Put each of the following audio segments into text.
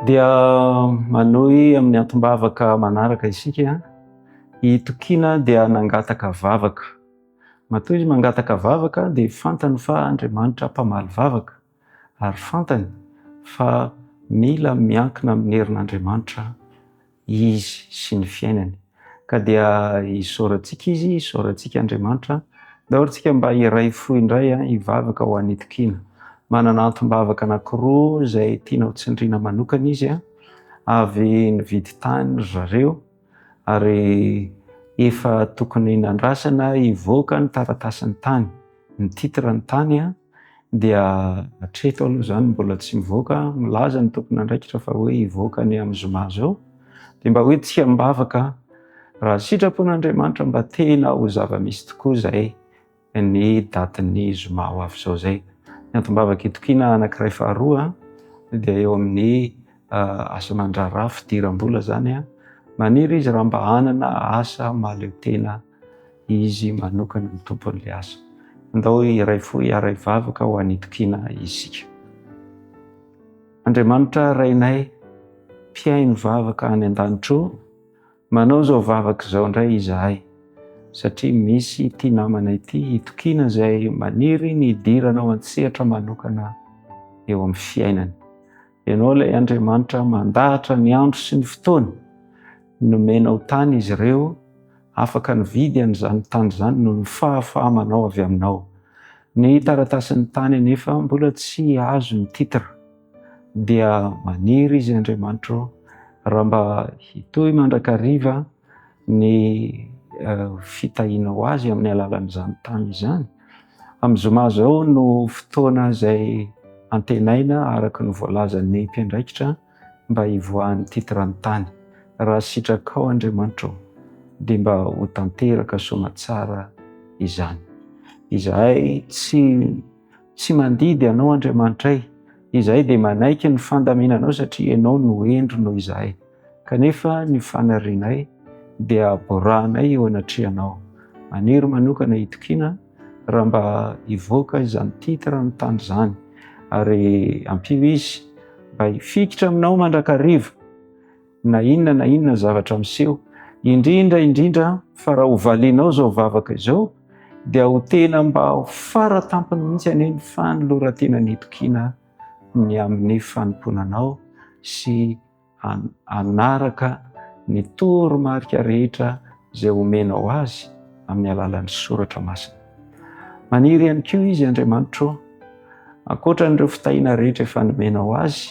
Dia manohy amin'ny antom-bavaka manaraka isika. I Tokiana dia nangataka vavaka. Matoa izy mangataka vavaka dia fantany fa Andriamanitra mpamaly vavaka ary fantany fa mila miankina amin'ny herin'Andriamanitra izy sy ny fiainany. Ka dia isaorantsika izy, isaorantsika Andriamanitra. Ndao ry tsika mba hiray fo indray hivavaka ho an'i Tokiana. Manana antom-bavaka anankiroa izay tiana ho tsindriana manokana izy. Avy nividy tany ry zareo ary efa tokony nandrasana hivoaka ny taratasin'ny tany, ny titre ny tany dia hatreto aloha izany mbola tsy mivoaka, milaza ny tompon'andraikitra fa hoe hivoaka ny amin'ny zoma izao, dia mba hoe tsy am-bavaka raha sitrapon'Andriamanitra mba tena ho zava-misy tokoa izay ny datin'ny zoma ho avy izao izay. Ny antom-bavaka itokiana anankiray faharoa dia eo amin'ny asa aman-draharaha fidiram-bola izany. Maniry izy raha mba hanana asa mahaleo tena izy manokana ny tompon'ilay asa. Andao hiray fo hiara hivavaka ho an'i Tokiana isika. Andriamanitra Rainay, mpihaino vavaka any an-danitra ô, Manao izao vavaka izao indray izahay, satria misy ity namana ity itokiana izay maniry ny hidiranao an-tsehatra manokana eo amin'ny fiainany. Ianao ilay Andriamanitra mandahatra ny andro sy ny fotoana. Nomenao tany izy ireo, afaka nividy an'izany tany izany noho ny fahafaha-manao avy aminao. Ny taratasin'ny tany anefa mbola tsy azo ny titre. Dia maniry izy Andriamanitra ô, raha mba hitohy mandrakariva ny fitahianao azy amin'ny alalan'izany tany izany. Amin'ny zoma izao no fotoana izay antenaina araka ny voalazan'ny mpiandraikitra mba hivoahan'ny titre ny tany. Raha sitrakao Andriamanitra ô, dia mba ho tanteraka soamatsara izany. Izahay tsy Tsy mandidy Anao Andriamanitray, izahay dia manaiky ny fandaminanao satria Ianao no hendry noho izahay. Kanefa ny fanirianay dia aborahanay eo anatrehanao. Maniry manokana hitokiana raha mba hivoaka izany titre ny tany izany ary ampio izy mba hifikitra aminao mandrakariva. na inona na inona zavatra miseho, indrindra indrindra fa raha ho valianao izao vavaka izao dia ho tena mba ho fara tampony mihitsy anie ny fanoloran-tena nitokiana ny amin'ny fanompoana anao sy hanaraka ny toromarika rehetra izay omenao azy amin'ny alalan'ny soratra masina. Maniry ihany koa izy Andriamanitro, ankoatra an'ireo fitahiana rehetra efa nomenao azy,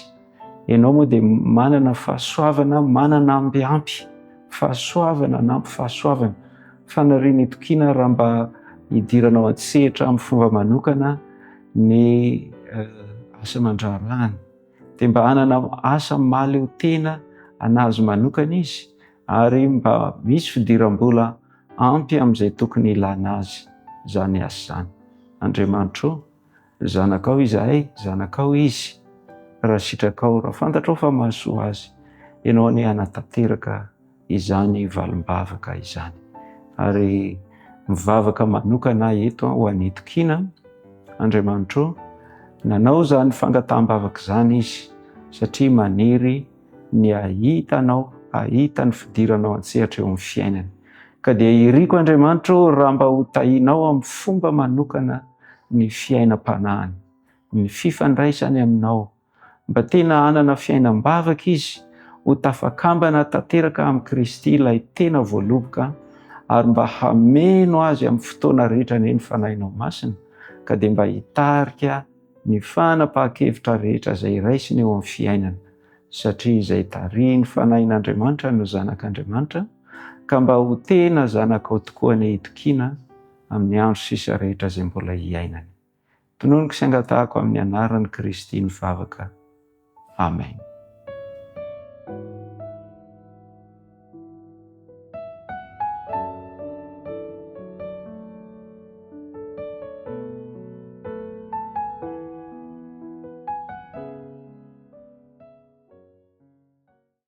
Ianao moa dia manana fahasoavana, manana amby ampy, fahasoavana anampy fahasoavana. Faniriana itokiana raha mba hidiranao an-tsehatra amin'ny fomba manokana ny asa aman-draharahany. Dia mba hanana asa mahaleo tena an'azy manokana izy ary mba misy fidiram-bola ampy amin'izay tokony hilana azy izany asa izany. Andriamanitro ô! Zanakao izahay, zanakao izy, raha sitrakao, raha fantatrao fa mahasoa azy, ianao anie hanatanteraka izany valim-bavaka izany. Ary mivavaka manokana aho eto ho an'i Tokiana, Andriamanitro, nanao izany fangataham-bavaka izany izy satria maniry ny hahita anao, hahita ny fidiranao an-tsehatra eo amin'ny fiainany. Ka dia iriko Andriamanitro raha mba ho tahinao amin'ny fomba manokana ny fiainam-panahiny, ny fifandraisany aminao, mba tena hanana fiainam-bavaka izy, ho tafakambana tanteraka amin'i Kristy ilay tena voaloboka, ary mba hameno azy amin'ny fotoana rehetra anie ny Fanahinao Masina, ka dia mba hitarika ny fanapahan-kevitra rehetra izay raisiny eo amin'ny fiainana, satria izay tarihin'ny Fanahin'Andriamanitra no zanak'Andriamanitra, ka mba ho tena zanakao tokoa anie itokiana amin'ny andro sisa rehetra izay mbola hiainany. Tononiko sy angatahako amin'ny anaran'i Kristy ny vavaka. Amen.